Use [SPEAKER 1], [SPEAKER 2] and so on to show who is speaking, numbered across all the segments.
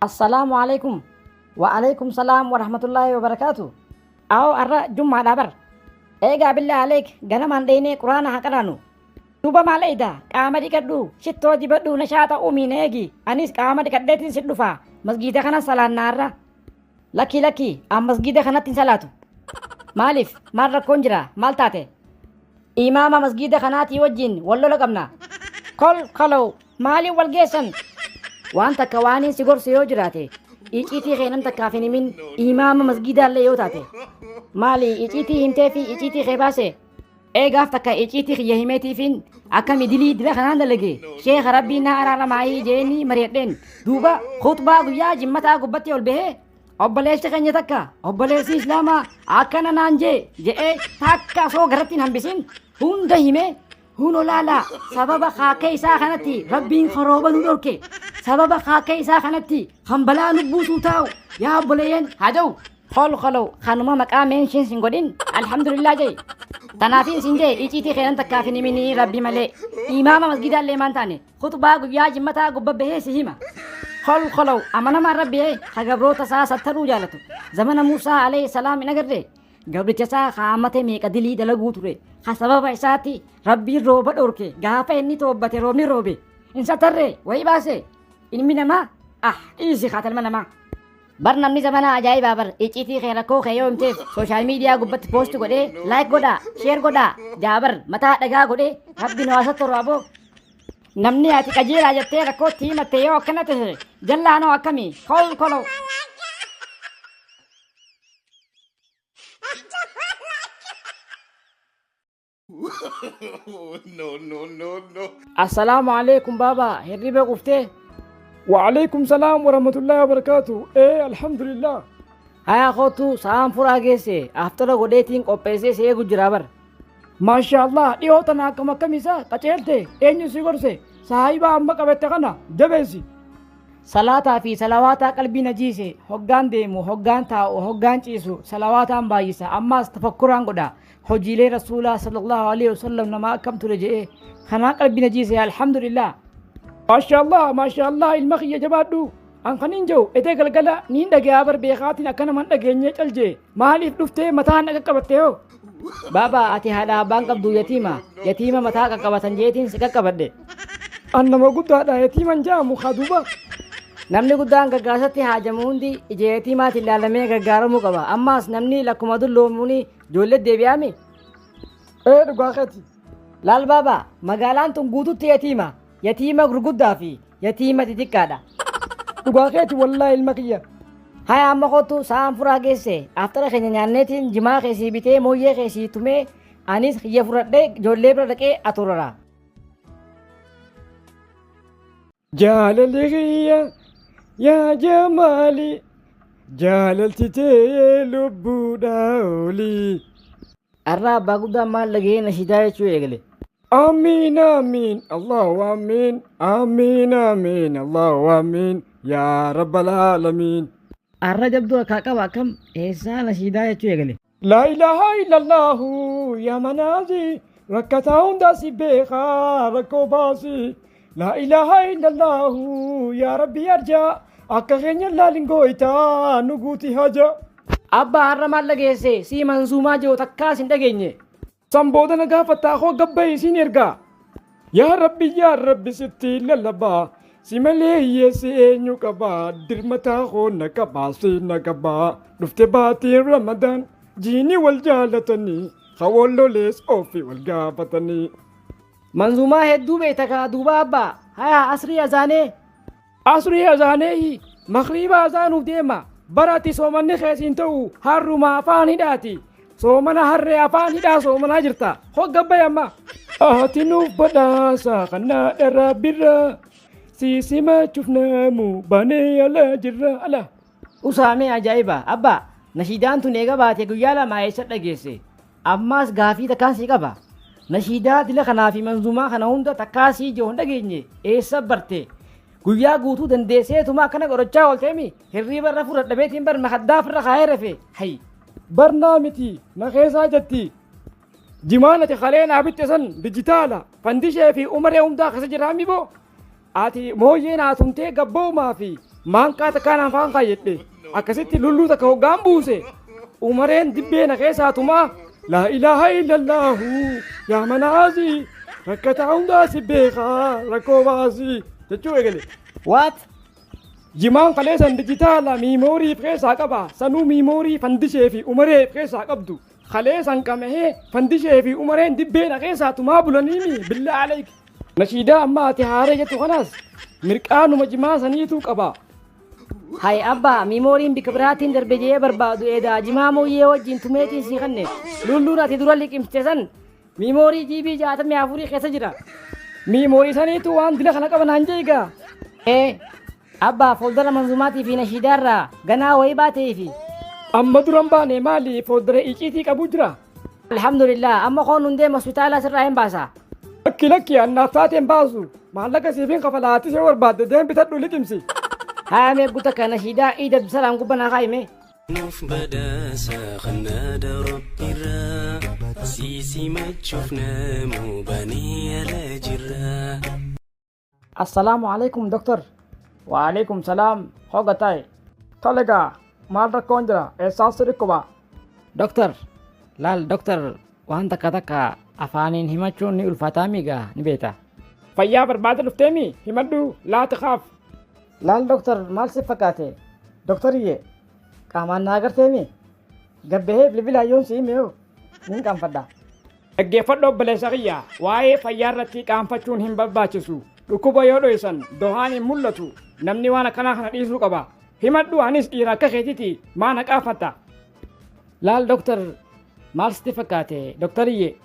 [SPEAKER 1] Assalaamu alaikum. Wa alaikum salaam wa rahmatullahi wa barakaatu. Awo arra jummaadhaa bar. Eegaa billaa aleek ganamaan dheeynee quraana haa qaraanu. Duuba maal eeyda qaama dhiqadhu shittoo dibadhu nashaata uumii na eegi anis qaama dhiqadheetiin si dhufa masgiida kana salaannaa arra. Lakkii lakkii an masgiida kanatti hin salaatu. Maaliif maal rakkoon jira maal taate? Imaama masgiida kanaatii wajjin wal lola qabna. Kol kolow maaliin wal geessan? Waan takka waaniin si gorsu yoo jiraate iciitii kee nam takkaaf hin himin imaama masgiidaallee yoo taate. Maali iciitii himtee fi iciitii kee baase? Ee gaaf takka iciitii kiyya himeetiifiin akkami dilii dila kanaan dalage sheekha rabbiin naa araaramaayii jeeni mari'adheen duuba khutbaa guyyaa jimmataa gubbatti ol bahee obboleessi keenya takka obboleessi islaamaa akkana naan jee je'ee takka osoo garatti hin hambisin hunda himee huno laalaa sababa kaakee isaa kanatti rabbiin karooba nu dhorke sababa kaakee isaa kanatti kan balaa nu buusuu taa'u yaa obboleeyyan haa ja'u Hol holow kanuma maqaa mention sin godhin alhamdulillah jee tanaafin sin jee iciitii keenan takkaaf hin himinii rabbi malee imaama masgidaallee maan taane khutbaa guyyaa jimmataa gubba bahee si hima hol holow amanamaan rabbi ee ka gabroota isaa sattaruu jaalatu zamana Muusaa alayhi salaam hin agarre gabricha isaa kaamate meeqa dilii dalaguu ture ka sababa isaatti rabbiin rooba dhorke gaafa inni toobbate roobni roobe hin sattarre wayii baase ilmi namaa ah dhiisi kaatalma namaa Bar namni zamanaa ajaa'ibaa bar icciitii kee rakkoo kee yoo himteef sooshaal miidiyaa gubbatti poost godhee laayik godhaa sheer godhaa jaa bar mataa dhagaa godhee rabbi nu haa sattaru aboo. Namni ati qajeelaa jettee rakkootti himatte yoo akkana tahe jallaanoo akkamii kol kolow.
[SPEAKER 2] No, no, no, no.
[SPEAKER 1] Assalaamu alaikum baaba hirriba quftee?
[SPEAKER 3] Wa'alaikum salaam wa rahmatullahi wa barakaatu. Ee alhamdulillah.
[SPEAKER 1] Hayaa kootu sa'aan furaa geesse aftara godheetiin qopheessee si eegu jira bar.
[SPEAKER 3] Maasha Allah dhiyoo tana akkam akkam isaa qaceelte eenyu si gorse saahiba amma qabatte kana jabeessi.
[SPEAKER 1] Salaataa fi salawaataa qalbii na jiise hoggaan deemu hoggaan taa'u hoggaan ciisu salawaataan baay'isa ammaas tafakkuraan godha hojiilee rasuulaa sallallahu alaihi wasallam nama akkam ture je'ee kanaa qalbii na jiise alhamdulillah.
[SPEAKER 3] Maasha Allah maasha Allah ilma kiyya jabaadhu an kan hin jiru etee galgala niin dhagayaa bar beekaatiin akka nama hin dhageenyee cal jee maaliif dhuftee mataan na qaqqabatte hoo.
[SPEAKER 1] Baaba ati haadha abbaan qabdu yatiima yatiima mataa qaqqabatan jeetiin si qaqqabadhe.
[SPEAKER 3] An nama guddaadha yatiiman jaamu haa duuba.
[SPEAKER 1] Namni guddaan gargaarsatti haajamu hundi ija yatiimaatiin ilaalamee gargaaramuu qaba. Ammaas namni lakkuma dulloomuun ijoollee deebi'aami.
[SPEAKER 3] Ee dhugaa keeti.
[SPEAKER 1] Laal baaba magaalaan tun guututti yatiima yatiima gurguddaa fi yatiima xixiqqaadha.
[SPEAKER 3] Dhugaa keeti wallaahi ilma kiyya.
[SPEAKER 1] Haya amma kootu sa'aan furaa geesse aftara keenya nyaanneetiin jimaa keessii bitee mooyyee keessii tumee anis kiyya fudhadhee ijoollee bira dhaqee aturara.
[SPEAKER 3] Jaalalli kiyya yaa jamaali jaalalti tee lubbuudhaa olii.
[SPEAKER 1] Arraa abbaa guddaan maal dhaga'ee nashiidaa jechuu eegale.
[SPEAKER 3] Amiin amiin Allahu amiin amiin amiin Allahu amiin yaa rabbal aalamiin.
[SPEAKER 1] Arra jabduu akkaa qaba akkam eessaa nashiidaa jechuu eegale.
[SPEAKER 3] Laa ilaaha illallahu yaa manaazi rakkataa hundaa si beekaa rakkoo baasi. Laa ilaaha illallahu yaa rabbi arjaa akka keenya laalin gooytaa nu guuti haja.
[SPEAKER 1] Abbaa har'a maal dhageesse sii manzuumaa jiru takkaas hin dhageenye.
[SPEAKER 3] San booda na gaafattaa koo gabba'i siin ergaa. Yaa Rabbi yaa Rabbi sitti lallabaa si malee hiyyeessi eenyu qabaa dirmataa koo na qabaa si na qabaa dhufte baatiin Ramadaan jiini wal jaalatanii hawwan lolees ofii wal gaafatanii.
[SPEAKER 1] Manzuumaa hedduu beekta kaa duuba abbaa haya asrii azaanee.
[SPEAKER 3] Asrii azaaneehi makriiba azaanuuf deema bara ati soomanni kees hin ta'u harruma afaan hidhaati soomana harree afaan hidhaa soomanaa jirta hogga bayi amma. Ati nuuf badhaasa kannaa dharraa birra si simachuuf namu baanee ala jirra ala.
[SPEAKER 1] Usaamee ajaa'iba abbaa nashiidaan tun eega baate guyyaa lama eessa dhageesse ammaas gaafii takkaan sii qaba nashiidaa dila kanaa fi manzuumaa kana hunda takkaa sii jiru hin dhageenye eessa barte guyyaa guutuu dandeesseetuma akkana godhachaa oolteemi hirriiba irra fudhadhabeetiin bar makaddaa ofirra kaayee rafe hay.
[SPEAKER 3] Barnaa miti na keessaa jetti. Jimaan ati kalee naa bitte san dijitaala fandishee fi umaree hundaa keessa jiraa mi boo. Ati mooyyee naa tumtee gabboomaa fi Maankaa takkaan afaan kaayyadhe. Akkasitti lulluu takka hoggaan buuse. Umareen dibbee na keessaa tumaa laa ilaaha illallaahu yaa manaasii rakkataa hundaa si beekaa rakkoo baasii jechuu eegale.
[SPEAKER 1] What?
[SPEAKER 3] Jimaan kaleessan dijitaala miimoorii keessaa qaba. Sanuu miimoorii fandishee fi umaree keessaa qabdu. Kaleessan qamahee fandishee fi umareen dibbee na keessaa tumaa bulaniimi billaa aleek. Nashiidaa amma ati haaree jettu kanaas mirqaanuma jimaa saniitu qaba.
[SPEAKER 1] Hay abbaa, miimooriin bikka biraatiin darbe jee barbaadu eedaa jimaa mooyyee wajjin tumeetiin sii kanne. Lulluun ati dura liqimsite san miimoorii GB 64 keessa jira.
[SPEAKER 3] Miimoorii saniitu waan dila kana qaba naan jeegaa.
[SPEAKER 1] Ee abbaa, fooldara manzumaatii fi nashiidaarraa ganaa wayii baateefi.
[SPEAKER 3] Amma duran baane maali fooldara iciitii qabu jira.
[SPEAKER 1] Alhamdulillah, amma koon hundee hospitaala sirraa hin baasa.
[SPEAKER 3] Lakki lakki, annaaf taateen baasu. Maallaqa siifin kafalaati see barbaadde deem bitadhu liqimsi.
[SPEAKER 1] Haa, mee guuta kana nashiidaa Iida Abdusalaam gubbanaa kaa'ime.
[SPEAKER 2] Nuuf badhaasa kannaadha Rabbiirraa, sii simachuuf namuu banee ala jirra.
[SPEAKER 1] Assalaamu alaikum, doktor.
[SPEAKER 3] Waalaikum salaam, hoga ta'e. Tole gaa, maal rakkoon jira? Eessaan si dhukkuba?
[SPEAKER 1] Doktor, laal doktor, waan takka takka afaaniin himachuun ni ulfaataa miigaa ni beekta.
[SPEAKER 3] Fayyaa barbaada dhufteemi himadhu laati kaaf.
[SPEAKER 1] Laal doktor, maal si fakkaate? Doktoriyye, qaamaan na agarteemi? Gabbahee bilbila yoon si hime hoo nin qaanfadha.
[SPEAKER 3] Dhaggeeffadhu obboleessa kiyya, waa'ee fayyaa irratti qaanfachuun hin barbaachisu. Dhukkuba yoo dho'isan dohaan hin mul'atu. Namni waan akkanaa kana dhiisuu qaba. Himadhu, anis dhiira akka keetiiti, maa na qaanfatta?
[SPEAKER 1] Laal doktor, maal sitti fakkaate doktoriyye,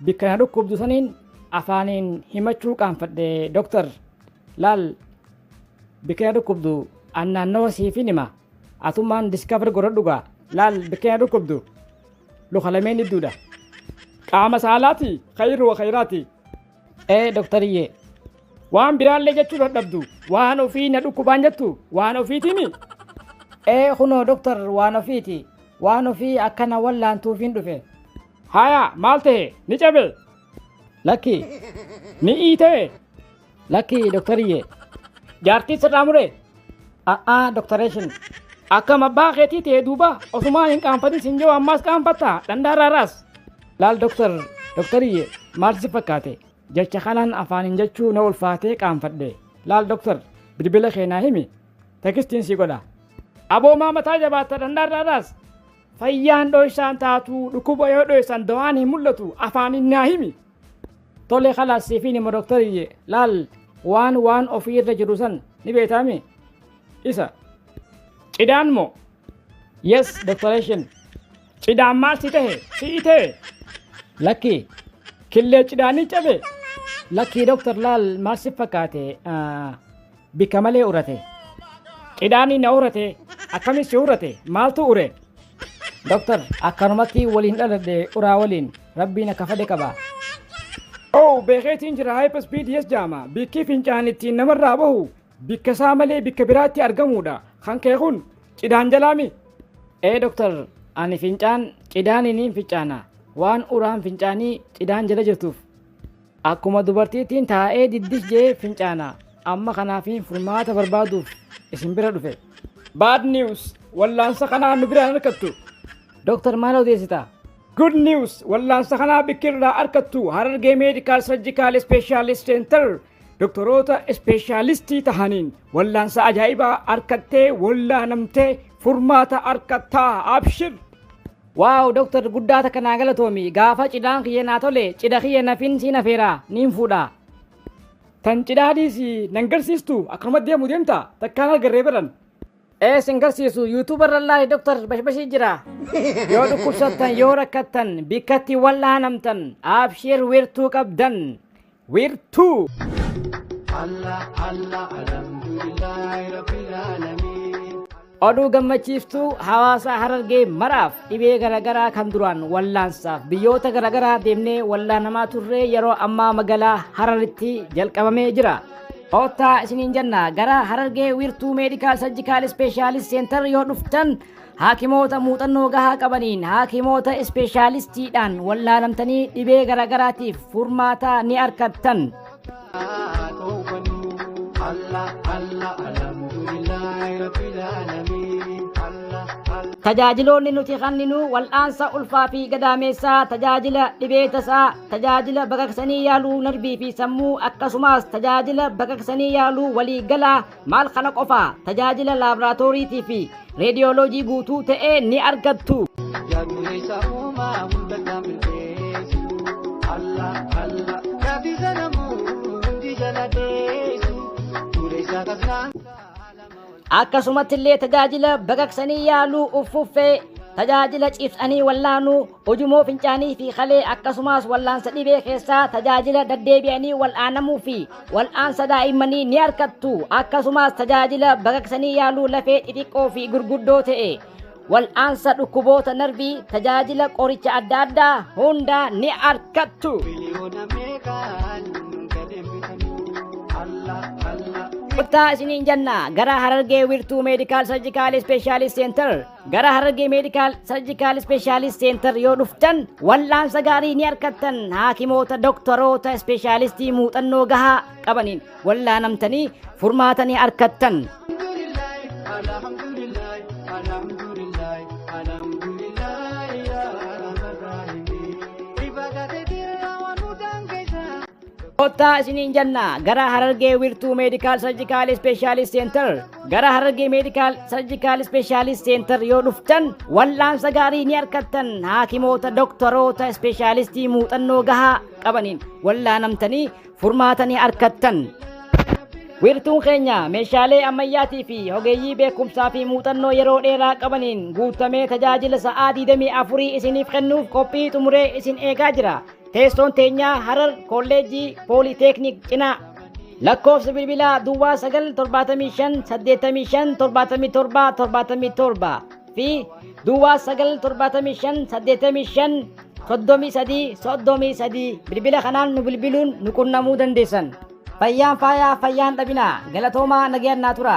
[SPEAKER 1] bikka na dhukkubdu saniin afaaniin himachuu qaanfadhe doktor. Laal, bikka na dhukkubdu an naannawa siifin hima. Atummaan discover godhadhu gaa.
[SPEAKER 3] Laal, bikka na dhukkubdu luka lameen idduudha. Qaama saalaati khayru wa khayraati.
[SPEAKER 1] Ee doktoriyye.
[SPEAKER 3] Waan biraallee jechuu dadhabdu waan ofii na dhukkubaan jettu waan ofiitiimi.
[SPEAKER 1] Ee kunoo doktor, waan ofiiti. Waan ofii akkana wallaantuufiin dhufe.
[SPEAKER 3] Haya, maal ta'e? Ni cabe?
[SPEAKER 1] Lakki.
[SPEAKER 3] Ni iitee?
[SPEAKER 1] Lakki doktoriyye.
[SPEAKER 3] Jaartii sirraa mure?
[SPEAKER 1] A'aa doktoreeshin.
[SPEAKER 3] Akkam abbaa keetii ta'e duuba osumaan hin qaanfatin sin jiru ammaas qaanfatta dhandaaraaraas.
[SPEAKER 1] Laal doktor, doktoriyye, maal si fakkaate? Jecha kanaan afaaniin jechuu na ulfaatee qaanfadhe.
[SPEAKER 3] Laal doktor, bilbila keenaa himi. Textiin si godha. Aboomaa mataa jabaatta dhandaaraaraas. Fayyaan dho'isaan taatu dhukkuba yoo dho'isan dawaan hin mul'atu, afaaniin naa himi.
[SPEAKER 1] Tole, khalaas siifiin hima doktoriyye. Laal, waan waan ofii irra jiru san ni beektaami?
[SPEAKER 3] Isa. Cidaan moo?
[SPEAKER 1] Yes, doktoreeshin.
[SPEAKER 3] Cidaan maal si tahe? Si ta'e?
[SPEAKER 1] Lakki.
[SPEAKER 3] Killee cidaanii cabe?
[SPEAKER 1] Lakki doktor, laal maal si fakkaate? Bikka malee urate.
[SPEAKER 3] Cidaanii na urate. Akkamis si urate? Maaltu ure?
[SPEAKER 1] Doktor, akkanumatti waliin dhaladhe uraa waliin rabbiin akka fedhe qaba.
[SPEAKER 3] Oh, beekeetiin jira, hypospadias jaama. Bikki fincaan ittiin namarraa bahu bikka isaa malee bikka biraatti argamuudha. Kan kee kun cidaan jalaami.
[SPEAKER 1] Ee doktor, ani fincaan cidaaniin fincaana. Waan uraan fincaanii cidaan jala jirtuuf. Akkuma dubartiittiin taa'ee diddish jee fincaana. Amma kanaafiin furmaata barbaaduuf isin bira dhufe.
[SPEAKER 3] Bad news, wallaansa kanaa nu biraan argattu.
[SPEAKER 1] Doktor, maal odeessita?
[SPEAKER 3] Good news, wallaansa kanaa bikkirraa argattu Harargee Medical Surgical Specialist Center doktoroota ispeeshaalistii tahaniin wallaansa ajaa'ibaa argattee wallaanamtee furmaata argattaa, abshir.
[SPEAKER 1] Wow doktor, guddaa takka naa galatoomi. Gaafa cidhaan kiyya naa tole cidha kiyya nafin siin afeera niin fuudha.
[SPEAKER 3] Tan cidhaa dhiisi, nan garsiistu akkanuma deemu deemta takkaan argarree biran.
[SPEAKER 1] Ee, sin garsiisu, YouTube irra laali doktor, bashbashii jira. Yoo dhukkubsattan, yoo rakkattan, bikkatti wallaanamtan, abshir, wiirtuu qabdan. Wiirtuu.
[SPEAKER 2] Allah Allah, alhamdulillahi rabbil alamin.
[SPEAKER 1] Oduu gammachiiftuu hawaasa Harargee maraaf: dhibee garaagaraa kan duraan wallaansaaf biyyoota garaagaraa deemnee wallaanamaa turre yeroo ammaa magaalaa Hararitti jalqabamee jira. Oottaa isiniin jenna, gara Harargee Wiirtuu Medical Surgical Specialist Center yoo dhuftan haakimoota muuxannoo gahaa qabaniin, haakimoota ispeeshaalistiidhaan wallaanamtanii dhibee garaagaraatiif furmaata ni argattan.
[SPEAKER 2] Allah Allah alhamdulillahi rabbil alamin. Allah Allah.
[SPEAKER 1] Tajaajiloonni nuti kenninu wal'aansa ulfaa fi gadaameessaa, tajaajila dhibee tasaa, tajaajila baqaqsanii yaaluu narbii fi sammuu, akkasumas tajaajila baqaqsanii yaaluu waliigalaa. Maal kana qofa, tajaajila laaboraatooriitii fi reediyooloojii guutuu ta'ee ni argattu.
[SPEAKER 2] Yaa dureessa uumaa hunda kan milkeessu. Allah Allah. Gaafisa namuu hundi jala deessu. Dureessa kasnaan.
[SPEAKER 1] Akkasumatti illee tajaajila baqaqsanii yaaluu uffuffee, tajaajila ciibsanii wallaanuu ujumoo fincaanii fi kalee, akkasumas wallaansa dhibee keessaa, tajaajila daddeebi'anii wal'aanamuu fi wal'aansa daa'immanii ni argattu. Akkasumas tajaajila baqaqsanii yaaluu lafee xixiqqoo fi gurguddoo ta'e, wal'aansa dhukkuboota narbii, tajaajila qoricha adda addaa hunda ni argattu.
[SPEAKER 2] Miliyoona meeqaan galeen bitamu. Allah Allah.
[SPEAKER 1] Kottaa isiniin jenna gara Harargee Wirtuu Medical Surgical Specialist Center. Gara Harargee Medical Surgical Specialist Center yoo dhuftan wal'aansa gaarii ni argattan. Haakimoota, doktoroota ispeeshaalistii muuxannoo gahaa qabaniin wallaanamtanii furmaata ni argattan.
[SPEAKER 2] Alhamdulillah, alhamdulillah, alhamdulillah, ya Rabbil Ibadateetirra waan nu dangeessa.
[SPEAKER 1] Kottaa isiniin jenna gara Harargee Wirtuu Medical Surgical Specialist Center. Gara Harargee Medical Surgical Specialist Center yoo dhuftan wal'aansa gaarii ni argattan. Haakimoota, doktoroota ispeeshaalistii muuxannoo gahaa qabaniin wallaanamtanii furmaata ni argattan. Wiirtuun keenya meeshaalee ammayyaatii fi ogeeyyii beekumsaa fi muuxannoo yeroo dheeraa qabaniin guutamee tajaajila sa'aa 24 isiniif kennuuf qophii xumuree isin eegaa jira. Teessoon teenyaa Harar, Kolleejjii Pooliteeknik cinaa. Lakkoofsa bilbilaa 0975 85 77 77 fi 0975 85 33 33, bilbila kanaan nu bilbiluun nu qunnamuu dandeessan. Fayyaan faayaa, fayyaan dhabinaa. Galatoomaa, nagayaan naa tura.